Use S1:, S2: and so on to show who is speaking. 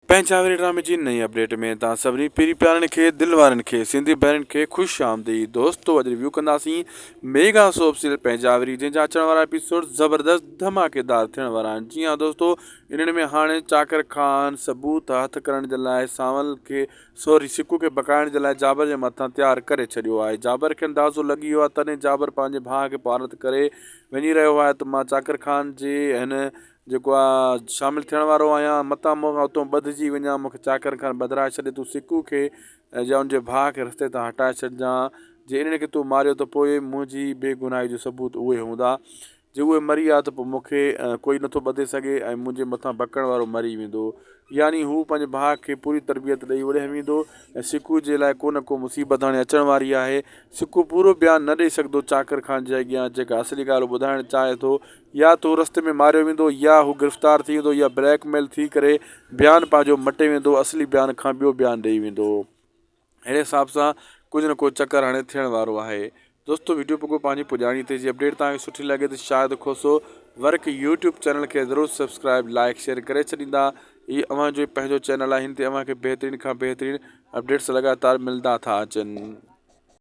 S1: پنهنجا ڊرامي جي نئين اپڊيٽ ۾ توهان سڀني پيري پيارن کي دل وارن کي سنڌي ڀائرن کي خوش آمديد دوستو اڄ ريويو ڪنداسين ميگا سوپ سيريل پنهنجا جنهن جا اچڻ وارا ايپيسوڊ زبردست ڌماڪيدار ٿيڻ وارا آهن جي ها دوستو انهن ۾ هاڻي چاڪر خان ثبوت هٿ ڪرڻ جي لاء سانول کي سوري سڪو کي بڪائڻ جي لاء جابر جي مٿان تيار ڪري ڇڏيو آهي جابر کي اندازو لڳي ويو آهي تڏهن جابر پنهنجي ڀاء کي پارت ڪري وڃي رهيو آهي ته مان چاڪر خان جي هن جيڪو آء شامل ٿيڻ وارو آهيان، متان مون کان اتون ٻڌجي وڃان، مون کي چاڪر خان ٻڌرائي ڇڏي، تون سڪو کي يا ان جي ڀاء کي رستي تان هٽائي ڇڏجان، جي انهن کي تون ماريو ته پوء منهنجي بي گناهي جو ثبوت اهي هوندا، جي اهي مري ويا ته پوء مون کي ڪوئي نٿو ٻڌي سگهي ۽ منهنجي مٿان بڪڻ وارو مري ويندو. يعني هو پنهنجي ڀاء کي پوري تربيت ڏئي اوڏانهن ويندو ۽ سڪو جي لاء ڪو نه ڪو مصيبت هاڻي اچڻ واري آهي. سڪو پورو بيان نه ڏئي سگهندو چاڪر خان جي اڳيان جيڪا اصلي ڳالهه هو ٻڌائڻ چاهي ٿو يا ته هو رستي ۾ ماريو ويندو يا هو گرفتار ٿي ويندو يا بليڪ ميل ٿي ڪري بيان پنهنجو مٽي ويندو اصلي بيان کان ٻيو بيان ڏئي ويندو اهڙي حساب سان ڪجهه نه ڪو چڪر هاڻي ٿيڻ وارو آهي دوستو ويڊيو پڳو پنهنجي پڄاڻي تي جي اپڊيٽ توهان کي سٺي لڳي ته Shahid Khoso work YouTube channel کي ضرور سبسڪرائب لائڪ شيئر ڪري ڇڏيندا هي اوهان جو پنهنجو چينل آهي هن تي اوهان کي بهترين کان بهترين اپڊيٽس لڳاتار ملدا ٿا اچن.